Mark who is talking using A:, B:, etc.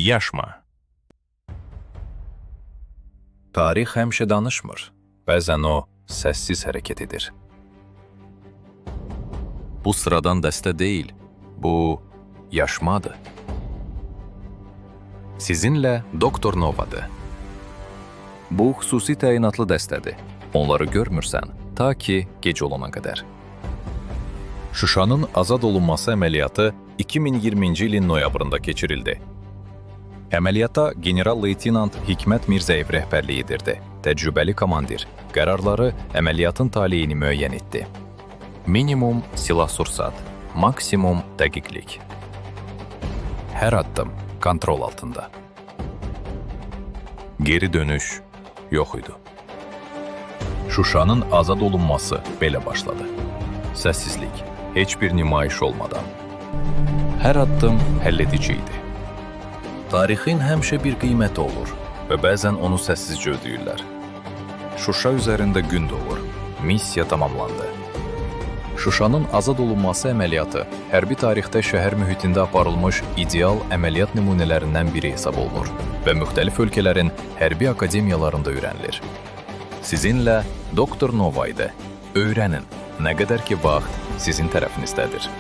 A: Яшма.
B: Tarix həmişə danışmır. Bəzən o səssiz hərəkət edir. Bu sıradan dəstə deyil, bu yaşmadır. Sizinlə Doktor Novadır. Bu xüsusi təyinatlı dəstədir. Onları görmürsən, ta ki gec olana qədər. Şuşanın azad olunması əməliyyatı 2020-ci ilin noyabrında keçirildi. Əməliyyata general-leytenant Hikmət Mirzəyev rəhbərlik edirdi. Təcrübəli komandir qərarları əməliyyatın taleyini müəyyən etdi. Minimum silah-sursat, maksimum dəqiqlik. Hər addım kontrol altında. Geri dönüş yox idi. Şuşanın azad olunması belə başladı. Səssizlik, heç bir nümayiş olmadan. Hər addım həlledici idi. Tarixin həmişə bir qiyməti olur və bəzən onu səssizcə ödəyirlər. Şuşa üzərində gün doğur. Missiya tamamlandı. Şuşanın azad olunması əməliyyatı hərbi tarixdə şəhər mühitində aparılmış ideal əməliyyat nümunələrindən biri hesab olunur və müxtəlif ölkələrin hərbi akademiyalarında öyrənilir. Sizinlə Doktor Nova idi. Öyrənin, nə qədər ki vaxt sizin tərəfinizdədir.